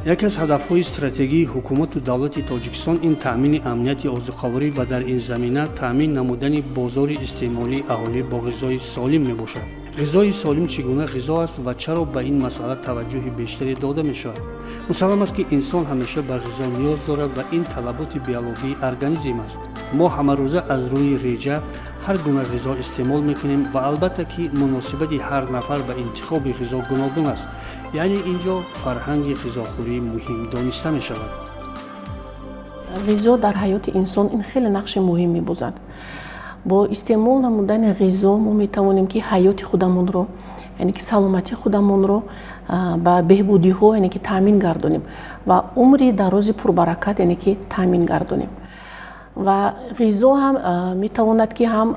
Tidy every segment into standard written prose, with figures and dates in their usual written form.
Яке аз ҳадафҳои стратегии ҳукумату давлати Тоҷикистон ин таъмини амнияти озуқаворӣ ва дар ин замина таъмин намудани бозори истеъмолии аҳолӣ бо ғизои солим мебошад. Ғизои солим чӣ гуна ғизо аст ва чаро ба ин масъала таваҷҷӯҳи бештаре дода мешавад? Мусаллам аст, ки инсон ҳамеша ба ғизо ниёз дорад ва ин талаботи биологии организм аст. Мо ҳамарӯза аз рӯи реҷа ҳар гуна ғизо истеъмол мекунем ва албатта ки муносибати ҳар нафар ба интихоби ғизо гуногун аст. Яъне ин ҷо фарҳанги ғизохӯрӣ муҳим дониста мешавад. Ғизо дар ҳаёти инсон ин хеле нақши муҳим мебозад. Бо истеъмол намудани ғизо мо метавонем, ки ҳаёти худамонро, яъне ки саломатии худамонро ба беҳбудиҳо, яъне ки таъмин гардонем ва умри дарози пурбаракат, яъне ки таъмин гардонем. Ва ғизо ҳам метавонад, ки ҳам,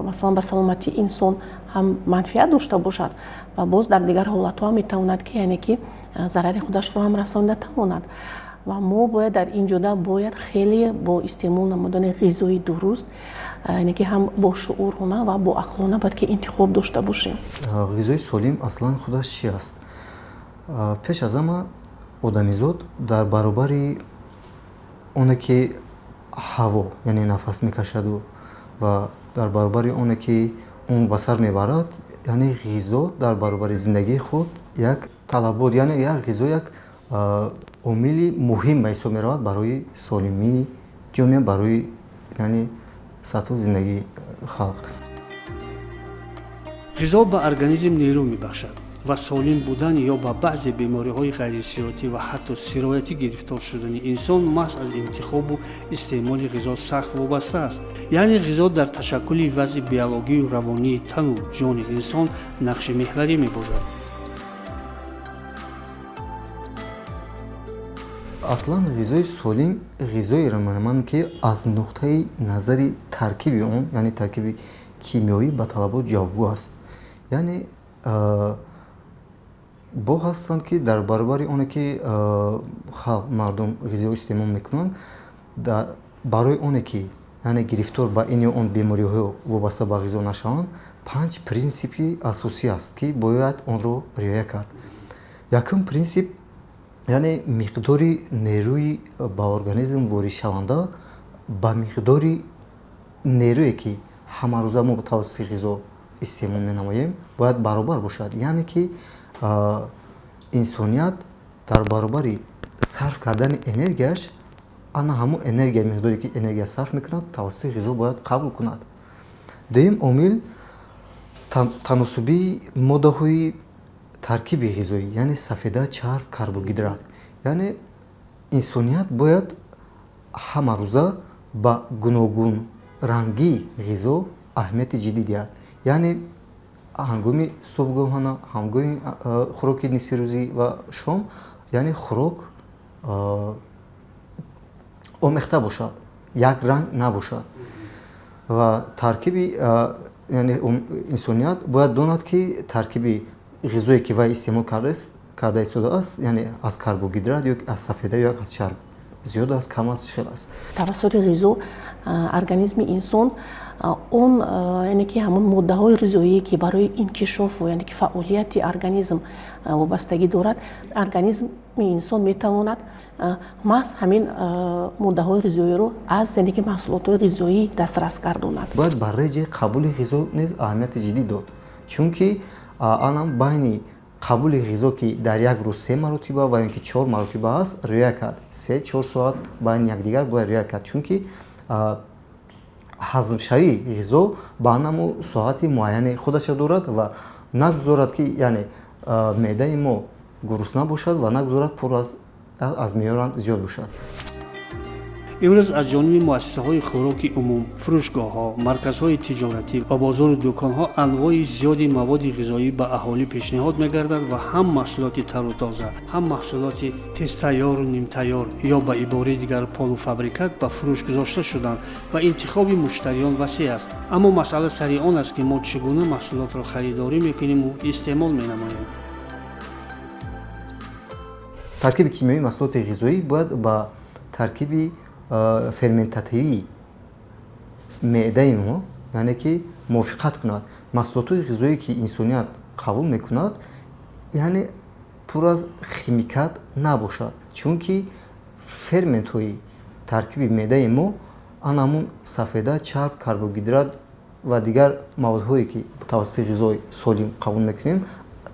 масалан, ба саломатии инсон ҳам манфиат дошта бошад ва боз дар дигар ҳолатҳо ҳам метавонад, ки яъне ки зарари худашро ҳам расонида тавонад. Ва мо бояд дар ин ҷода бояд хеле бо истеъмол намудани ғизои дуруст, яъне ки ҳам бо шуурона ва бо ақлона бояд ки интихоб дошта бошем. Ғизои солим аслан худаш чи аст? Пеш аз ҳама, одамизод дар баробари оне ки ҳаво, яъне нафас мекашаду, ва дар баробари оне ки умр ба сар мебарад, яъне ғизо дар баробари зиндагии худ як талабот, яъне як ғизо як омили муҳим ба ҳисоб меравад барои солимии ҷомеа, барои, яъне, сатҳу зиндагии халқ. Ғизо ба организм нерӯ мебахшад ва солим будан ё ба баъзе бемориҳои ғайрисироятӣ ва ҳатто сироятӣ гирифтор шудани инсон маҳз аз интихобу истеъмоли ғизо сахт вобаста аст. Яъне ғизо дар ташаккули вазъи биологию равонии тану ҷони инсон нақши меҳварӣ мебозад. Аслан ғизои солим ғизоеро меноманд, ки аз нуқтаи назари таркиби он, яъне таркиби кимиёвӣ, ба талабот ҷавобгӯ аст. Яъне бо ҳастанд, ки дар баробари оне ки халқ, мардум ғизо истеъмол мекунанд, барои оне ки, яъне, гирифтор ба ин ё он бемориҳо вобаста ба ғизо нашаванд, панҷ принсипи асосӣ аст, ки бояд онро риоя кард. Якум принсип, яъне миқдори нерӯи ба организм воридшаванда ба миқдори нерӯе, ки ҳамарӯза мо тавассути ғизо истеъмол менамоем, бояд баробар бошад. Яъне ки инсоният дар баробари сарф кардани энергияш, ана ҳамон энергия, миқдоре ки энергия сарф мекунад, тавассути ғизо бояд қабул кунад. Дуюм омил, таносубии моддаҳои таркиби ғизоӣ, яъне сафеда, чарб, карбогидрат. Яъне инсоният бояд ҳамарӯза ба гуногунрангии ғизо аҳамияти ҷиддӣ диҳад. Яъне ҳангоми субҳгоҳона, ҳангоми хӯроки нисфирӯзӣ ва шом, яъне хӯрок омехта бошад, як ранг набошад. Ва таркиби, яъне инсоният бояд донад, ки таркиби ғизое, ки вай истеъмол карда истодааст, яъне аз карбогидрат ё аз сафеда ё аз чарб зиёд аст, кам аст, чӣ хел аст. Тавассути ғизо организми инсон он, яъне ки ҳамон моддаҳои ғизоие, ки барои инкишофу, яъне ки фаъолияти организм вобастагӣ дорад, организми инсон метавонад маҳз ҳамин моддаҳои ғизоиро аз, яъне ки, маҳсулотҳои ғизоӣ дастрас гардонад. Бояд ба реҷаи қабули ғизо низ аҳамияти ҷиддӣ дод, чунки анам байни қабули ғизо, ки дар як рӯз се маротиба ва ё ки чор маротиба аст, риоя кард, 3-4 соат байни якдигар бояд риоя кард, чунки ҳазмшавии ғизо ба анаму соати муайяне худаша дорад ва нагузорад, ки, яъне, меъдаи мо гурусна бошад ва нагузорад пур аз меъёрам зиёд бошад. Имрӯз аз ҷониби муассисаҳои хӯроки умум, фурӯшгоҳҳо, марказҳои тиҷоратӣ ва бозору дуконҳо анвои зиёди маводи ғизоӣ ба аҳолӣ пешниҳод мегардад ва ҳам маҳсулоти тару тоза, ҳам маҳсулоти тезтайёру нимтайёр ё ба ибораи дигар полуфабрикат ба фурӯш гузошта шуданд ва интихоби муштариён васеъ аст. Аммо масъала сари он аст, ки мо чӣ гуна маҳсулотро харидорӣ мекуниму истеъмол менамоем. Таркиби кимиёии маҳсулоти ғизоӣ бояд ба таркиби ферментативии меъдаи мо, яъне ки, мувофиқат кунад. Маҳсулотҳои ғизоие, ки инсоният қабул мекунад, яъне Пур аз химикат набошад, чунки ферментҳои таркиби меъдаи мо анамун сафеда, чарб, карбогидрат ва дигар маводҳое, ки тавассути ғизои солим қабул мекунем,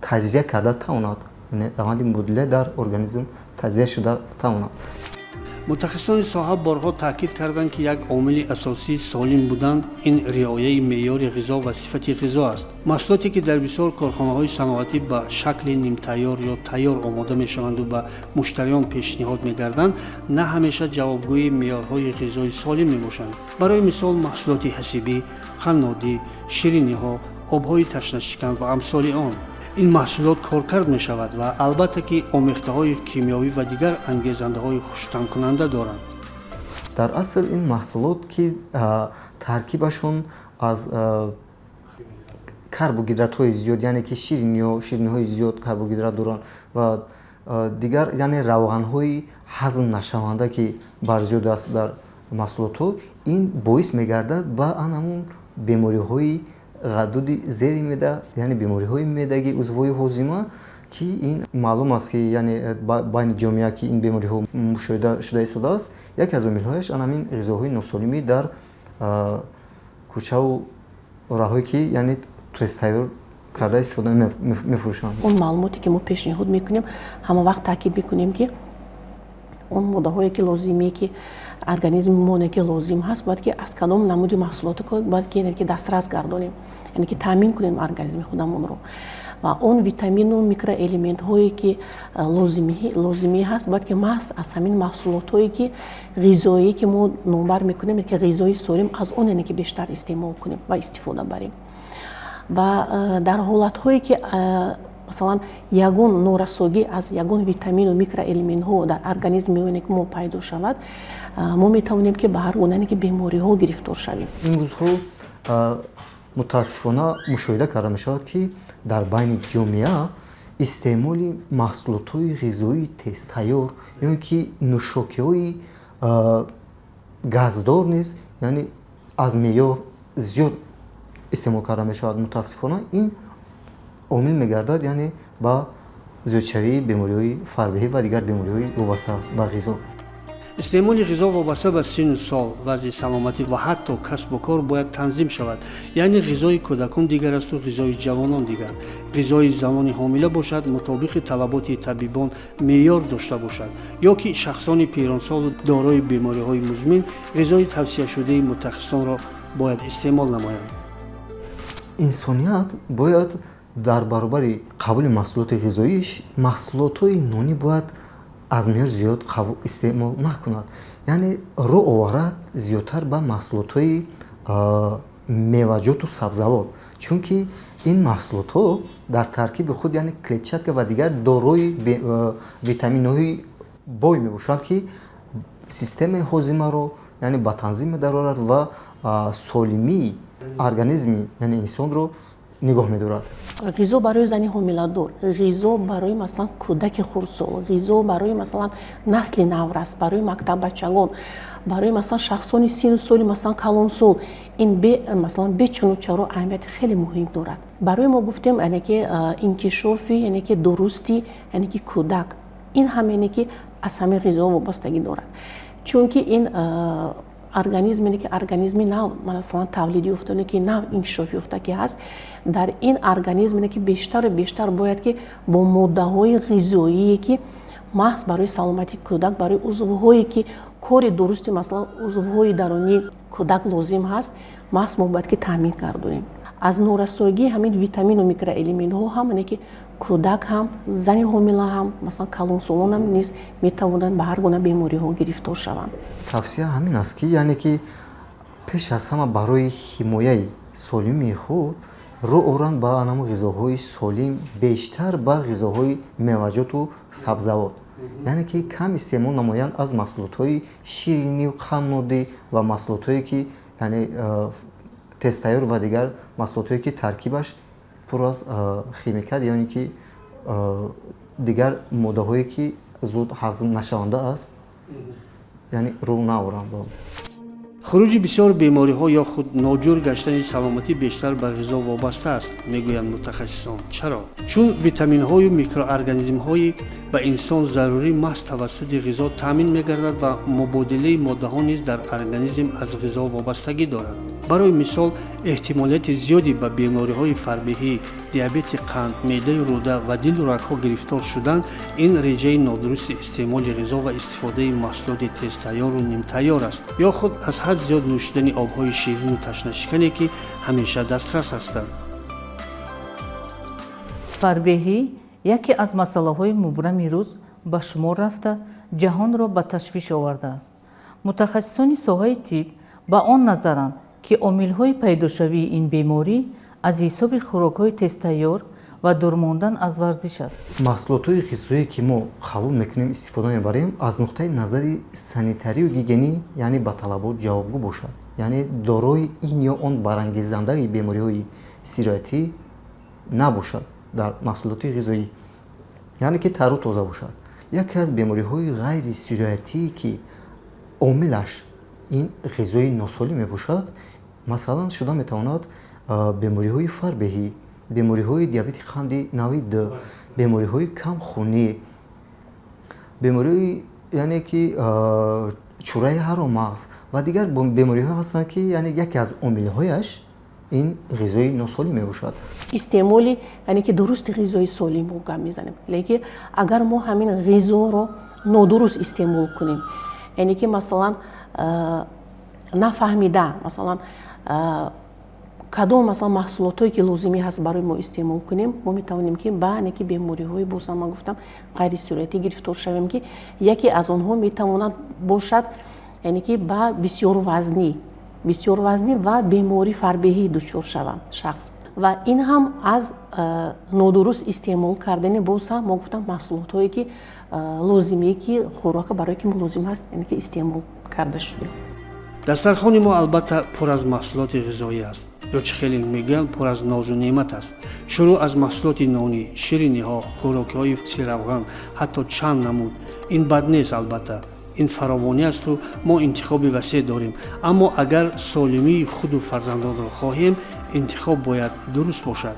таҷзия карда тавонад, яъне раванди мубодила дар организм таҷзия шуда тавонад. Мутахассисони соҳа борҳо таъкид карданд, ки як омили асосии солим будан ин риояи меъёри ғизо ва сифати ғизо аст. Маҳсулоте, ки дар бисёр корхонаҳои саноатӣ ба шакли нимтайёр ё тайёр омода мешаванду ба муштариён пешниҳод мегарданд, на ҳамеша ҷавобгӯи меъёрҳои ғизои солим мебошанд. Барои мисол, маҳсулоти ҳасибӣ, қаннодӣ, шириниҳо, обҳои ташнашикан ва амсоли он. Ин маҳсулот коркард мешавад ва албатта ки омехтаҳои кимиёвӣ ва дигар ангезандаҳои хуштаъмкунанда доранд. Дар асл ин маҳсулот, ки таркибашон аз карбогидратҳои зиёд, яъне ки шириниҳо, шириниҳои зиёд карбогидрат доранд ва дигар, яъне равғанҳои ҳазм нашаванда, ки барзиёд аст дар маҳсулотҳо, ин боис мегардад ба анамун бемориҳои ғадуди зери меъда, яъне бемориҳои меъдагӣ, узвҳои ҳозима, ки ин маълум аст, ки яъне байни ҷомеа ки ин бемориҳо мушоҳида шуда истодааст, яке аз омилҳояш анамин ғизоҳои носолимӣ дар кӯчаву роҳҳое, ки яъне тезтайёр карда истифода мефурӯшанд. Он маълумоте, ки мо пешниҳод мекунем, ҳама вақт таъкид мекунем, ки он моддаҳое, ки лозимие, ки организми мо ки лозим ҳаст, бояд ки аз кадом намуди маҳсулото бояд ки дастрас гардонем, яъне ки таъмин кунем организми худамонро, ва он витамину микроэлементҳое, ки лозимӣ ҳаст, бояд ки маҳз аз ҳамин маҳсулотҳое, ки ғизоие, ки мо номбар мекунем, ки ғизои солим, аз он яъне ки бештар истеъмол кунем ва истифода барем. Ва дар ҳолатҳое, ки масалан ягон норасогӣ аз ягон витамину микроэлементҳо дар организми мо пайдо шавад, мо метавонем, ки ба ҳар гуна ки бемориҳо гирифтор шавем. Имрӯзҳо мутаассифона мушоҳида карда мешавад, ки дар байни ҷомеа истеъмоли маҳсулотҳои ғизоии тезтайёр ё ки нӯшокиҳои газдор низ, яъне аз меъёр зиёд истеъмол карда мешавад. Мутаассифона, ин омил мегардад, яъне ба зиёдшавии бемориҳои фарбеҳӣ ва дигар бемориҳои вобаста ба ғизо. Истеъмоли ғизо вобаста ба синну сол, вазъи саломатӣ ва ҳатто касбу кор бояд танзим шавад. Яъне ғизои кӯдакон дигар асту ғизои ҷавонон дигар. Ғизои занони ҳомила бошад, мутобиқи талаботи табибон меъёр дошта бошад, ё ки шахсони пиронсолу дорои бемориҳои музмин ғизои тавсияшудаи мутахассисонро бояд истеъмол намоянд. Инсоният бояд дар баробари қабули маҳсулоти ғизоиш маҳсулотҳои нонӣ бояд аз меъёр зиёд истеъмол накунад, яъне рӯ оварад зиёдтар ба маҳсулотҳои меваҷоту сабзавот, чунки ин маҳсулотҳо дар таркиби худ, яъне клетчатка ва дигар дорои витаминҳои бой мебошанд, ки системаи ҳозимаро, яъне ба танзим медарорад ва солимии организми, яъне инсонро нигоҳ медорад. Ғизо барои зани ҳомиладор, ғизо барои, масалан, кӯдаки хурдсол, ғизо барои, масалан, насли наврас, барои мактаббачагон, барои, масалан, шахсони сину соли, масалан, калонсол, ин масалан бечуну чаро аҳамияти хеле муҳим дорад. Барои мо гуфтем, яъне ки инкишофи, яъне ки дурусти, яъне ки кӯдак, ин ҳам, яъне ки аз ҳамин ғизо вобастагӣ дорад, чунки ин организм, яъне ки организми нав, масалан, тавлид ёфта, ки нав инкишоф ёфта ки ҳаст, дар ин организм, яъне ки бештару бештар бояд ки бо моддаҳои ғизоие, ки маҳз барои саломатии кӯдак, барои узвҳое, ки кори дурусти, масалан, узвҳои дарунии кӯдак лозим ҳаст, маҳз мо бояд ки таъмин гардонем. Аз норасоигии ҳамин витамину микроэлементҳо ҳам, яъне ки кӯдак ҳам, зани ҳомила ҳам, масалан, калонсолон ҳам низ метавонанд ба ҳар гуна бемориҳо гирифтор шаванд. Тавсия ҳамин аст, ки яъне ки пеш аз ҳама барои ҳимояи солимии худ рӯ оранд ба анамо ғизоҳои солим, бештар ба ғизоҳои меваҷоту сабзавот, яъне ки кам истеъмол намоянд аз маҳсулотҳои ширинию қаннодӣ ва маҳсулотҳое, ки яъне тезтайёр ва дигар маҳсулотҳое, ки таркибаш пур аз химикат, яъне ки дигар моддаҳое, ки зуд ҳазм нашаванда аст, яъне рӯ наоранд. Хуруҷи бисёр бемориҳо ё худ ноҷур гаштани саломатӣ бештар ба ғизо вобаста аст, мегӯянд мутахассисон. Чаро? Чун витаминҳою микроорганизмҳои ба инсон зарурӣ маҳз тавассути ғизо таъмин мегардад ва мубодилаи моддаҳо низ дар организм аз ғизо вобастагӣ дорад. Барои мисол, эҳтимолияти зиёди ба бемориҳои фарбеҳӣ, диабети қанд, меъдаю рӯда ва дилу рагҳо гирифтор шудан ин реҷаи нодурусти истеъмоли ғизо ва истифодаи маҳсулоти тезтайёру нимтайёр аст ё худ аз ҳад зиёд нӯшидани обҳои ширину ташнашикане, ки ҳамеша дастрас ҳастанд. Фарбеҳӣ яке аз масъалаҳои мубрами рӯз ба шумор рафта, ҷаҳонро ба ташвиш овардааст. Мутахассисони соҳаи тиб ба он назаранд, ки омилҳои пайдошавии ин беморӣ аз ҳисоби хӯрокҳои тезтайёр ва дур мондан аз варзиш аст. Маҳсулотҳои ғизое, ки мо қабул мекунем, истифода мебарем, аз нуқтаи назари санитарию гигиенӣ, яъне ба талабот ҷавобгӯ бошад, яъне дорои ин ё он барангезандаи бемориҳои сироятӣ набошад дар маҳсулоти ғизоӣ, яъне ки тару тоза бошад. Яке аз бемориҳои ғайрисироятие, ки омилаш ин ғизои носолим мебошад, масалан, шуда метавонад бемориҳои фарбеҳӣ, бемориҳои диабети қанди нави д, бемориҳои камхунӣ, бемориҳои, яъне ки чӯраи ҳароммағз ва дигар бемориҳо ҳастанд, ки яъне яке аз омилҳояш ин ғизои носолим мебошад. Истеъмоли, яъне ки дурусти ғизои солим мо гап мезанем, лекин агар мо ҳамин ғизоро нодуруст истеъмол кунем, яъне ки масалан нафаҳмида, масалан, кадом, масалан, маҳсулотҳое ки лозимӣ ҳаст барои мо истеъмол кунем, мо метавонем, ки ба яъне ки бемориҳои, боз ҳам ман гуфтам, ғайрисироятӣ гирифтор шавем, ки яке аз онҳо метавонад бошад, яъне ки ба бисёрвазнӣ ва бемории фарбеҳӣ дучор шаванд шахс. Ва ин ҳам аз нодуруст истеъмол кардани, боз ҳам мо гуфтам, маҳсулотҳое ки лозимие, ки хӯрока барое ки мо лозим ҳаст, яъне ки истеъмол карда шудем. Дастархони мо, албатта, пур аз маҳсулоти ғизоӣ аст ё чӣ хеле мегӯянд, пур аз нозу неъмат аст. Шурӯъ аз маҳсулоти нонӣ, шириниҳо, хӯрокиҳои серавған, ҳатто чанд намуд. Ин бад нест, албатта, ин фаровонӣ асту мо интихоби васеъ дорем. Аммо агар солимии худу фарзандонро хоҳем, интихоб бояд дуруст бошад.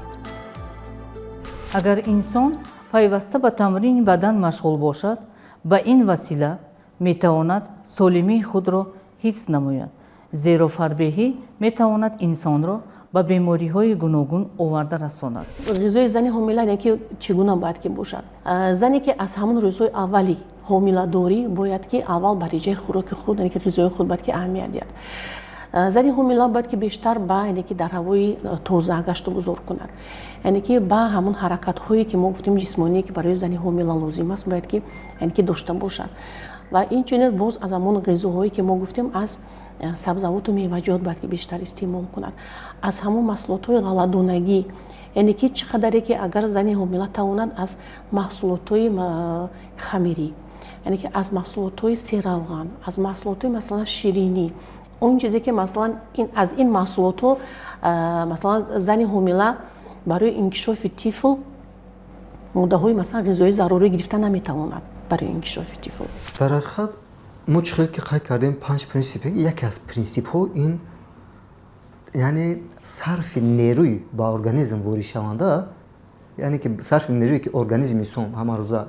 Агар инсон пайваста ба тамрини бадан машғул бошад, ба ин васила метавонад солимии худро ҳифз намояд, зеро фарбеҳӣ метавонад инсонро ба бемориҳои гуногун оварда расонад. Ғизои зани ҳомила, яъне ки чӣ гуна бояд ки бошад? Зане ки аз ҳамон рӯзҳои аввали ҳомиладорӣ бояд ки аввал ба реҷаи хӯроки худ, яъне ки ғизои худ, бояд ки аҳамият диҳад. Зани ҳомила бояд ки бештар ба, яъне ки дар ҳавои тоза гашту гузор кунад, яъне ки ба ҳамон ҳаракатҳое, ки мо гуфтем, ҷисмоние, ки барои зани ҳомила лозим аст, бояд ки, яъне ки дошта бошад. Ва инчунин боз аз ҳамон ғизоҳое, ки мо гуфтем, аз сабзавоту меваҷот бояд ки бештар истеъмол кунад, аз ҳамон маҳсулотҳои ғалладонагӣ, яъне ки чӣ қадаре ки агар зани ҳомила тавонад, аз маҳсулотҳои хамирӣ, яъне ки аз маҳсулотҳои серавған, аз маҳсулотҳои, масалан, ширинӣ, он чизе ки, масалан, аз ин маҳсулотҳо, масалан, зани ҳомила барои инкишофи тифл моддаҳои, масалан, ғизои зарурӣ гирифта наметавонад барои инкишофи тифл. Дар ҳақиқат, мо чӣ хеле ки қайд кардем, панҷ принсип, яке аз принсипҳо ин, яъне сарфи нерӯи ба организм воридшаванда, яъне ки сарфи нерӯе, ки организми инсон ҳамарӯза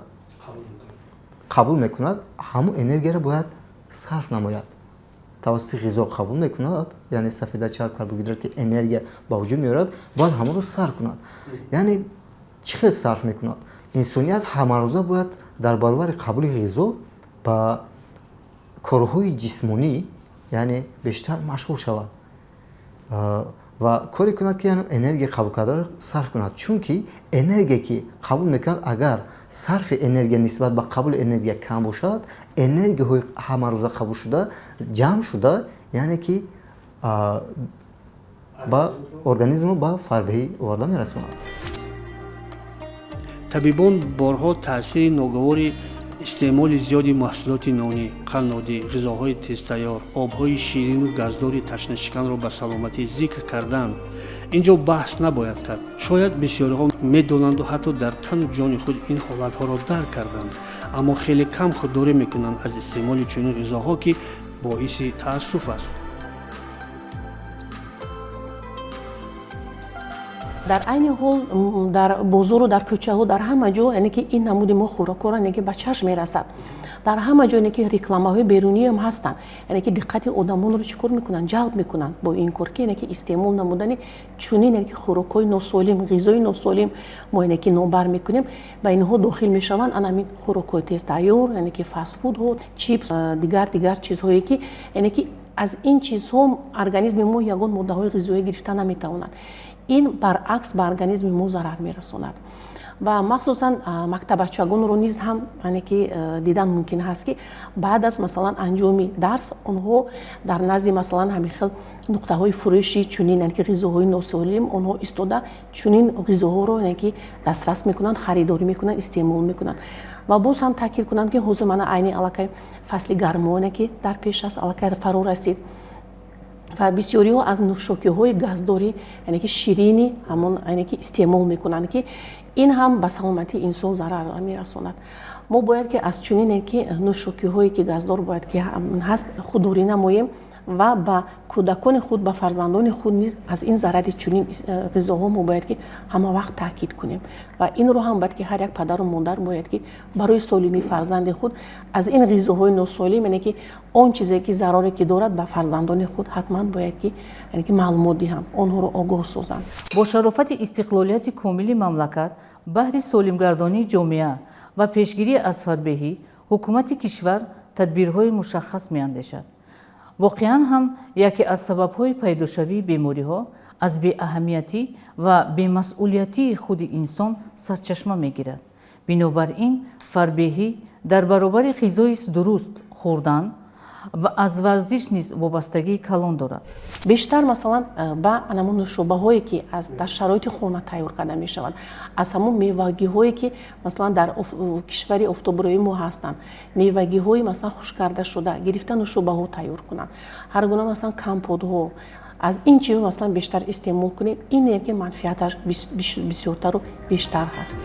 қабул мекунад, ҳамон энергияро бояд сарф намояд. Тавассути ғизо қабул мекунад, яъне сафеда, чарб, карбогидрат, ки энергия ба вуҷуд меорад, бояд ҳамонро сарф кунад. Яъне чӣ хел сарф мекунад? Инсоният ҳамарӯза бояд дар баробари қабули ғизо ба корҳои ҷисмонӣ, яъне бештар машғул шавад ва коре кунад, ки энергия қабул кардаро сарф кунад, чунки энергия, ки қабул мекунад, агар сарфи энергия нисбат ба қабули энергия кам бошад, энергияҳои ҳамарӯза қабулшуда ҷамъ шуда, яъне ки ба организмро ба фарбеҳӣ оварда мерасонад. Табибон борҳо таъсири ногувори истеъмоли зиёди маҳсулоти нонӣ, қаннодӣ, ғизоҳои тезтайёр, обҳои ширину газдори ташнашиканро ба саломатӣ зикр карданд. Ин ҷо баҳс набояд кард. Шояд бисёриҳо медонанду ҳатто дар тану ҷони худ ин ҳолатҳоро дарк карданд, аммо хеле кам худдорӣ мекунанд аз истеъмоли чунин ғизоҳо, ки боиси таассуф аст. Дар айни ҳол дар бозору дар кӯчаҳо, дар ҳама ҷо, яъне ки ин намуди мо хӯрокҳоро, яъне ки ба чашм мерасад. Дар ҳама ҷо, яъне ки рекламаҳои беруниам ҳастанд, яъне ки диққати одамонро чӣ кор мекунанд? Ҷалб мекунанд бо ин кор, ки яъне ки истеъмол намудани чунин, яъне ки хӯрокҳои носолим, ғизои носолим мо, яъне ки номбар мекунем. Ба инҳо дохил мешаванд ана ҳамин хӯрокҳои тезтайёр, яъне ки фастфудҳо, чипс, дигар дигар чизҳое ки, яъне ки аз ин чизҳо организми мо ягон моддаҳои ғизоӣ гирифта наметавонад. Ин баръакс ба организми мо зарар мерасонад. Ва махсусан мактабачагонро низ ҳам, яъне ки дидан мумкин ҳаст, ки баъд аз, масалан, анҷоми дарс онҳо дар назди, масалан, ҳамин хел нуқтаҳои фурӯши чунин, яъне ки ғизоҳои носолим онҳо истода чунин ғизоҳоро, яъне ки дастрас мекунанд, харидорӣ мекунанд, истеъмол мекунанд. Ва боз ҳам таъкид кунам, ки ҳозир мана айни аллакай фасли гармо, яъне ки дар пеш аст, аллакай фаро расид ва бисёриҳо аз нӯшокиҳои газдорӣ, яъне ки ширини ҳамон, яъне ки истеъмол мекунанд, ки ин ҳам ба саломатии инсон зарар мерасонад. Мо бояд ки аз чунине ки нӯшокиҳое ки газдор бояд ки ҳаст худдорӣ намоем ва ба кӯдакони худ, ба фарзандони худ низ аз ин зарари чунин ғизоҳо мо бояд ки ҳама вақт таъкид кунем. Ва инро ҳам бояд ки ҳар як падару модар бояд ки барои солимии фарзанди худ аз ин ғизоҳои носолим, яъне ки он чизе ки зараре ки дорад, ба фарзандони худ ҳатман бояд ки, яъне ки маълумот диҳанд, онҳоро огоҳ созанд. Бо шарофати истиқлолияти комили мамлакат баҳри солимгардонии ҷомеа ва пешгирӣ аз фарбеҳӣ ҳукумати кишвар тадбирҳои мушаххас меандешад. Воқеан ҳам яке аз сабабҳои пайдошавии бемориҳо аз беаҳамиятӣ ва бемасъулиятии худи инсон сарчашма мегирад. Бинобар ин фарбеҳӣ дар баробари ғизои дуруст хӯрдан ва аз варзиш низ вобастагии калон дорад. Бештар, масалан, ба ҳамон нӯшобаҳое ки дар шароити хона тайёр карда мешаванд, аз ҳамон мевагиҳое ки, масалан, дар кишвари офтобрӯи мо ҳастанд, мевагиҳои, масалан, хушк шуда гирифта нӯшобаҳо тайёр кунанд, ҳар гуна, масалан, компотҳо, аз ин чиз, масалан, бештар истеъмол кунем, ин яке манфиаташ бисёртару бештар ҳаст.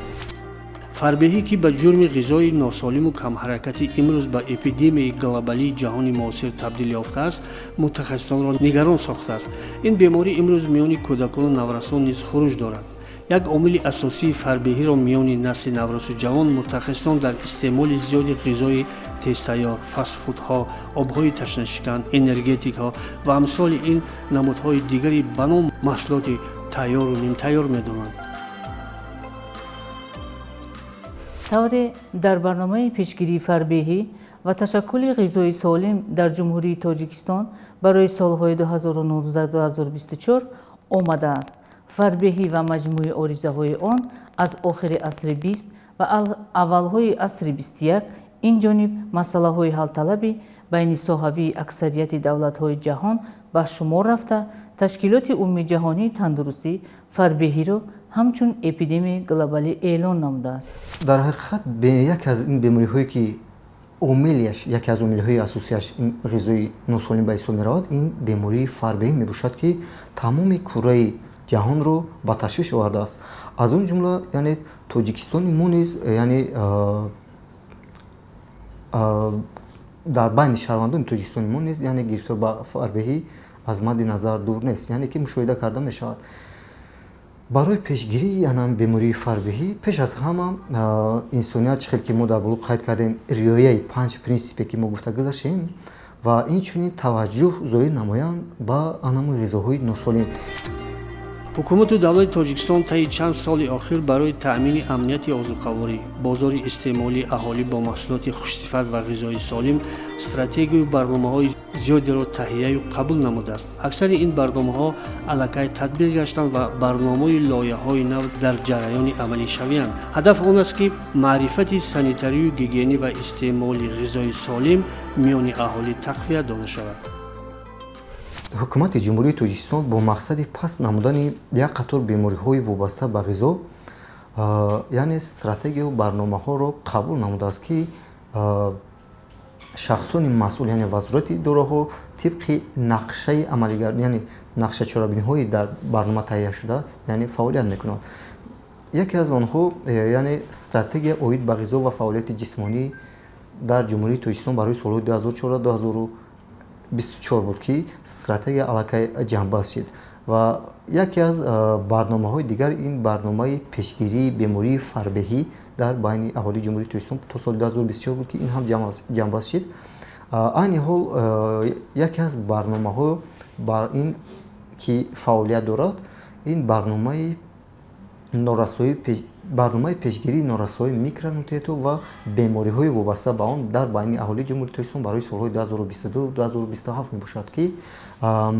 Фарбеҳӣ, ки ба ҷурми ғизои носолиму камҳаракатӣ имрӯз ба эпидемияи глобалии ҷаҳони муосир табдил ёфтааст, мутахассисонро нигарон сохтааст. Ин беморӣ имрӯз миёни кӯдакону наврасон низ хуруҷ дорад. Як омили асосии фарбеҳиро миёни насли наврасу ҷавон мутахассисон дар истеъмоли зиёди ғизои тезтайёр, фастфудҳо, обҳои ташнашикан, энергетикҳо ва амсоли ин намудҳои дигари ба ном маҳсулоти тайёру нимтайёр медонанд. Тавре дар барномаи пешгирии фарбеҳӣ ва ташаккули ғизои солим дар Ҷумҳурии Тоҷикистон барои солҳои 2019-2024 омадааст, фарбеҳӣ ва маҷмӯи оризаҳои он аз охири асри 20 ва аввалҳои асри 21 ин ҷониб масъалаҳои ҳалталаби байнисоҳавии аксарияти давлатҳои ҷаҳон ба шумор рафта, Ташкилоти Умумиҷаҳонии тандурустӣ фарбеҳиро ҳамчун эпидемияи глобалӣ эълон намудааст. Дар ҳақиқат яке аз ин бемориҳое ки омилиаш, яке аз омилҳои асосиаш ин ғизои носолим ба ҳисоб меравад, ин бемории фарбеҳӣ мебошад, ки тамоми кураи ҷаҳонро ба ташвиш овардааст. Аз он ҷумла, яъне Тоҷикистони мо низ, яъне дар байни шаҳрвандони Тоҷикистони мо низ, яъне гирифтор ба фарбеҳӣ аз мадди назар дур нест, яъне ки мушоҳида карда мешавад. Барои пешгирии ана бемории фарбеҳӣ пеш аз ҳама инсоният, чӣ хел ки мо дар боло қайд кардем, риояи панҷ принсипе ки мо гуфта гузаштем ва инчунин таваҷҷӯҳ зоҳир намоянд ба анамун ғизоҳои носолим. Ҳукумату давлати Тоҷикистон таи чанд соли охир барои таъмини амнияти озуқаворӣ, бозори истеъмолии аҳолӣ бо маҳсулоти хушсифат ва ғизои солим стратегию барномаҳои зиёдеро таҳияю қабул намудааст. Аксари ин барномаҳо аллакай татбиқ гаштанд ва барномаи лоиҳаҳои нав дар ҷараёни амалишавианд. Ҳадаф он аст, ки маърифати санитарию гигиенӣ ва истеъмоли ғизои солим миёни аҳолӣ тақвият дода шавад. Ҳукумати Ҷумҳурии Тоҷикистон бо мақсади паст намудани як қатор бемориҳои вобаста ба ғизо, яъне стратегияу барномаҳоро қабул намудааст, ки шахсони масъул, яъне вазорати идораҳо тибқи нақшаи амалигар, яъне нақша чорабиниҳои дар барнома таҳияшуда, яъне фаъолият мекунанд. Яке аз онҳо, яъне стратегия оид ба ғизо ва фаъолияти ҷисмонӣ дар Ҷумҳурии Тоҷикистон барои солҳои 2014-2024 буд, ки стратегия аллакай ҷамъбаст шид. Ва яке аз барномаҳои дигар ин барномаи пешгирии бемории фарбеҳӣ дар байни аҳолии Ҷумҳурии Тоҷикистон то соли 2024 буд, ки ин ҳам ҷамъбаст шид. Айни ҳол яке аз барномаҳо бар ин ки фаъолият дорад, ин барномаи пешгирии норасоии микронутриентҳо ва бемориҳои вобаста ба он дар байни аҳолии Ҷумҳурии Тоҷикистон барои солҳои 2022-2027 мебошад, ки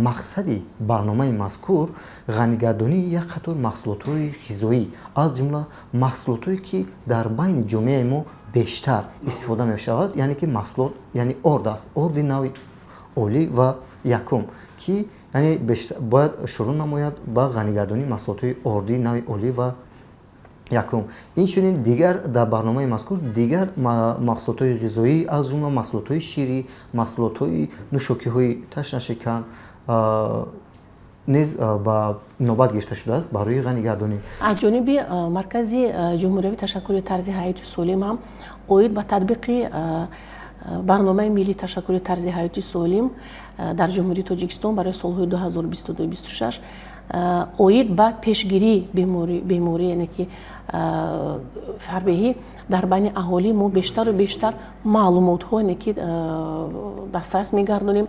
мақсади барномаи мазкур ғанигардонии як қатор маҳсулотҳои ғизоӣ, аз ҷумла маҳсулотҳое, ки дар байни ҷомеаи мо бештар истифода мешавад, яъне ки маҳсулот, яъне орд аст, орди нави олӣ ва якум, ки яъне бояд шурӯъ намояд ба ғанигардонии маҳсулотҳои ордии нави олӣ ва якум. Инчунин дигар дар барномаи мазкур дигар маҳсулотҳои ғизоӣ, аз ҷумла маҳсулотҳои ширӣ, маҳсулотҳои нӯшокиҳои ташнашикан низ ба навбат гирифта шудааст барои ғанигардонӣ. Аз ҷониби Маркази ҷумҳуриявии ташаккули тарзи ҳаёти солим ҳам оид ба татбиқи барномаи миллии ташаккули тарзи ҳаёти солим дар Ҷумҳурии Тоҷикистон барои солҳои 2022-26 оид ба пешгирии беморӣ, яъне ки фарбеҳӣ дар байни аҳолӣ, мо бештару бештар маълумотҳо, яъне ки дастрас мегардонем,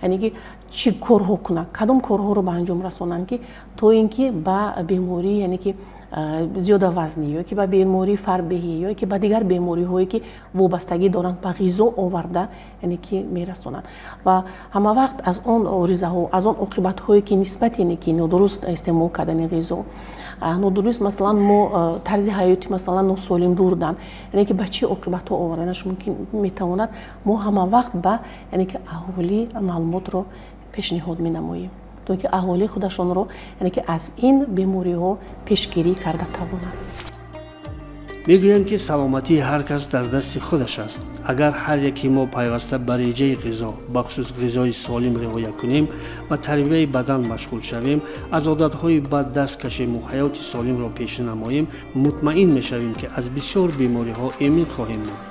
яъне ки чӣ корҳо кунанд, кадом корҳоро ба анҷом расонанд, ки то ин ки ба беморӣ, яъне ки зиёдавазнӣ, ё ки ба бемории фарбеҳӣ, ё ки ба дигар бемориҳое, ки вобастагӣ доранд ба ғизо, оварда, яъне ки мерасонанд. Ва ҳама вақт аз он оризаҳо, аз он оқибатҳое, ки нисбати, яъне ки нодуруст истеъмол кардани ғизо, нодуруст, масалан, мо тарзи ҳаёти, масалан, носолим бурдан, яъне ки ба чӣ оқибатҳо оварданаш мумкин метавонад, мо ҳама вақт ба, яъне ки аҳолӣ маълумотро пешниҳод менамоем, то ки аҳолӣ худашонро, яъне ки аз ин бемориҳо пешгирӣ карда тавонанд. Мегӯянд, ки саломатии ҳар кас дар дасти худаш аст. Агар ҳар яки мо пайваста ба реҷаи ғизо, бахусус ғизои солим, риоя кунем, ба тарбияи бадан машғул шавем, аз одатҳои бад даст кашему ҳаёти солимро пеша намоем, мутмаин мешавем, ки аз бисёр бемориҳо эмин хоҳем монд.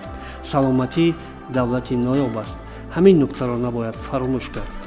Саломатӣ давлати ноёб аст. Ҳамин нуктаро набояд фаромӯш кард.